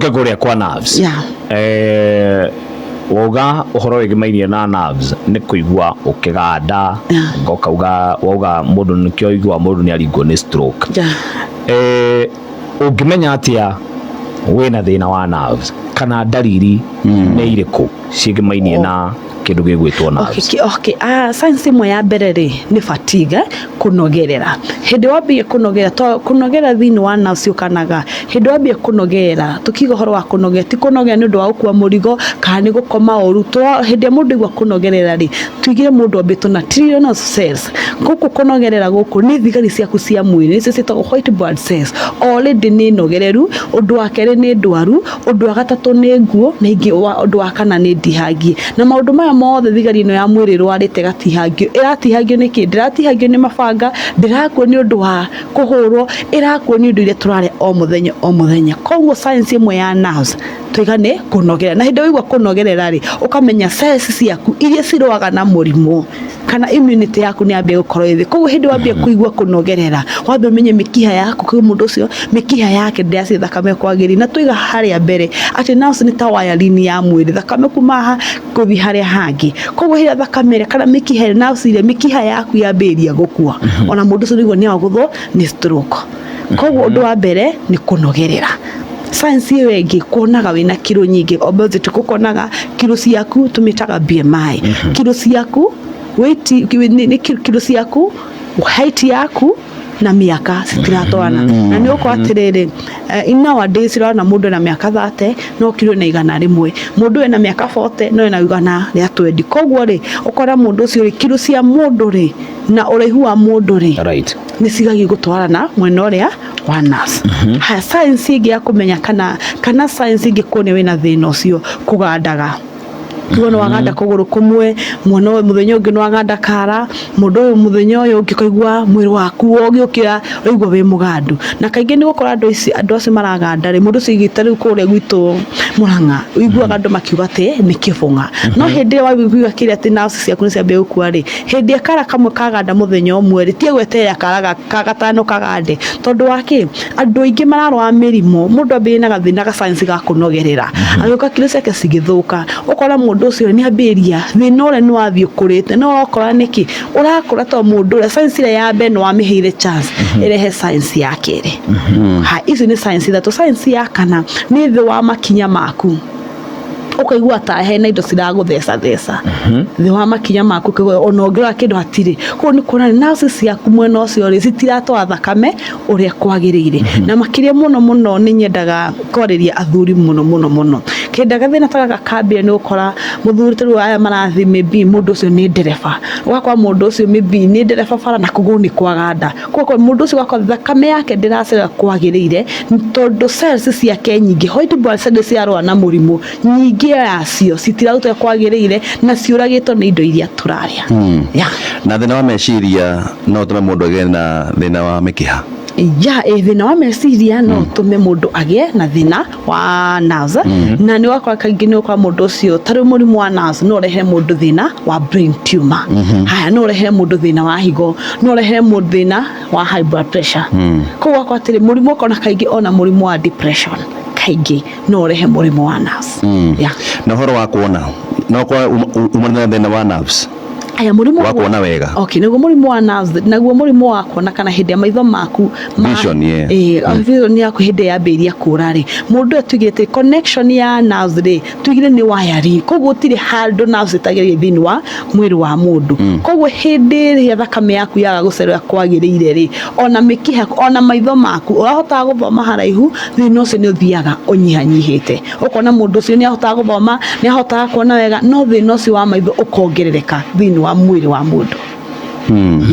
Tũke kũrĩa kwa nerves. Wauga ũhoro wĩgĩmainie na nerves nĩ kũigua ũkĩganda. Ngokauga wauga mũndũ nĩkĩo ũigua mũndũ nĩ aringwo nĩ stroke. Ũngĩmenya atĩa wĩna thĩna wa nerves, kana ndariri nĩ irĩkũ ciĩgĩmainie na kĩndũ gĩgwĩtwo nerves? Okay. Signs ĩmwe ya mbere rĩ nĩ fatigue, kũnogerera. Hĩndĩ wambia kũnogera, to kũnogera thĩinĩ wa nerves yũkanaga hĩndĩ wambia kũnogerera. Tukiuga ũhoro wa kũnogera, ti kũnogera nĩ ũndũ wa gũkua mũrigo kana nĩ gũkoma ũru. Hĩndĩ ĩrĩa mũndũ aigua kũnogerera rĩ, tuigire mũndũ ambĩtwo na trillion of cells. Gũkũ kũnogerera gũkũ nĩ thigari ciaku cia mwĩrĩ, nĩcio ciĩtagwo white blood cells. Already nĩ nogereru. Ũndũ wa kerĩ nĩ ndwaru, ũndũ wa gatatũ nĩ nguo, na ingĩ ũndũ wa kana nĩ ndihangie. Na maũndũ maya mothe, thigari ĩno ya mwĩrĩ ĩrwarĩte ĩgatihangio. Ĩratihangio nĩkĩ? Ndĩratihangio nĩ mabanga, ndĩrakua nĩ ũndũ wa kũhũrwo, ĩrakua nĩ ũndũ iria tũrarĩa o mũthenya o mũthenya. Koguo signs ĩmwe ya nerves tuiga nĩ kũnogerera. Na hĩndĩ waigua kũnogerera rĩ, ũkamenya cells ciaku iria cirũaga na mũrimũ kana immunity yaku nĩ yambia gũkorwo ĩthĩ. Koguo hĩndĩ wambia kũigua kũnogerera, wambe ũmenye mĩkiha yaku, kwĩ mũndũ ũcio mĩkiha yake ndĩraciĩ thakame kwagĩrĩire. Na tuiga harĩa mbere atĩ nerves nĩ ta wiring ya mwĩrĩ, thakame kuma haha gũthiĩ harĩa hangĩ. Koguo hĩrĩa thakame ĩrĩa kana mĩkiha ĩrĩa, nerves ĩrĩa, mĩkiha yaku yambĩrĩria gũkua, ona mũndũ ũcio nĩguo nĩ agũthwo nĩ stroke. Koguo ũndũ wa mbere nĩ kũnogerera. Signs ĩyo ĩngĩ, kuonaga wĩna kiro nyingĩ, obesity, gũkonaga kiro ciaku, tũmĩtaga BMI, kiro ciaku, weight, nĩ kiro ciaku, height yaku na mĩaka citiratwarana. Na nĩ ũkora atĩrĩrĩ, in nowadays ũrona mũndũ ena mĩaka 30 no kiro na 100, mũndũ ena mĩaka 40 no ena 120. Koguo rĩ, ũkora mũndũ ũcio rĩ, kiro cia mũndũ rĩ na ũraihu wa mũndũ rĩ nĩ cigagie gũtwarana mwena ũrĩa wa nerves. Haya, signs ĩngĩ ya kũmenya kana signs ĩngĩ kuonia wĩna thĩna ũcio, kũgandaga. Tuo nĩ waganda kũgũrũ kũmwe, mwena ũyũ, mũthenya ũngĩ nĩ waganda kara, mũndũ ũyũ mũthenya ũyũ ũngĩ ũkaigua mwĩrĩ waku ũgĩũkĩra ũraigua wĩ mũgandu. Na kaingĩ nĩ gũkora andũ ici, andũ acio maraganda rĩ, mũndũ ũcio aigĩte rĩu kũrĩa gwitũ Mũrang'a, ũiguaga andũ makiuga atĩ nĩ kĩbũng'a. No hĩndĩ ĩrĩa waigua kĩrĩa atĩ nerves ciaku nĩ ciambia gũkua rĩ, hĩndĩ ĩrĩa kara kamwe kaganda mũthenya ũmwe rĩ, tiga gweterera kara ka gatano kagande. Tondũ wa kĩ? Andũ aingĩ mararwara mĩrimũ, mũndũ ambĩrĩria na gathĩna ga signs ga kũnogerera, agĩũka kiro ciake cigĩthũka, ũkora mũndũ ũcio nĩ ambĩrĩria thĩna ũrĩa nĩ wathiĩ ũkũrĩte. No ũrakora nĩkĩ ũrakũra? Tondũ mũndũ ũrĩa signs ĩrĩa ya mbere nĩ wamĩheire chance ĩrehe signs ya kerĩ. Ha, ici nĩ signs ithatũ. Signs ya kana nĩ thĩ wa makinya maku, ũkaigua ta hena indo ciragũtheca theca thĩ wa makinya maku, ũkaigua ona ũngĩrora kĩndũ hatirĩ. Koguo nĩ kuonania nerves ciaku mwena ũcio rĩ citiratwara thakame ũrĩa kwagĩrĩire. Na makĩria mũno mũno nĩ nyendaga kwarĩria athuri mũno mũno mũno. Kĩndũ gathĩna ta gaka kambia nĩ ũkora mũthuri ta rĩu aya marathiĩ, maybe mũndũ ũcio nĩ ndereba, ũgakora mũndũ ũcio maybe nĩ ndereba bara na kũgũrũ nĩ kwaganda. Koguo mũndũ ũcio ũgakora thakame yake ndĩracera kwagĩrĩire, tondũ cells ciake nyingĩ, white blood cells ciarũa na mũrimũ, nyingĩ yacio citiraruta kwagĩrĩire na ciũragĩtwo nĩ indo iria tũrarĩa. Yeah. Na thĩna wa meciria no ũtũme mũndũ agĩe na thĩna wa mĩkiha? Ya, thĩna wa meciria no ũtũme mũndũ agĩe na thĩna wa nerves. Na nĩ wakora kaingĩ nĩ ũkora mũndũ ũcio, ta rĩu mũrimũ wa nerves no ũrehere mũndũ thĩna wa brain tumor. Haya, no ũrehere mũndũ thĩna wa higo, no ũrehere mũndũ thĩna wa high blood pressure. Koguo ũgakora atĩrĩ, mũrimũ ũkona kaingĩ ona mũrimũ wa depression kaingĩ no ũrehe mũrimũ wa nerves. Yeah. Na ũhoro wa kuona no kwa umana na thĩna wa nerves? Aya, mũrimũ Wa kuona wega. Okay, nĩguo mũrimũ wa nerves, naguo mũrimũ wa kuona kana hĩndĩ ya maitho maku Vision, yeah. Vision yaku hĩndĩ yambĩrĩria kũra rĩ, mũndũ ũyũ tuigĩte connection ya nerves rĩ, tuigire nĩ wiring. Koguo gũtirĩ handũ nerves ĩtagĩrĩire thĩinĩ wa mwĩrĩ wa mũndũ. Koguo hĩndĩ ĩrĩa thakame yaku yaga gũcerera kwagĩrĩire rĩ, ona mĩkiha, ona maitho maku ũrahotaga gũthoma haraihu, thĩna ũcio nĩ ũthiaga ũnyihanyihĩte. Ũkona mũndũ ũcio nĩ ahotaga gũthoma, nĩ ahotaga kuona wega, no thĩna ũcio wa maitho ũkongerereka thĩinĩ wa mwĩrĩ wa mũndũ. Yeah.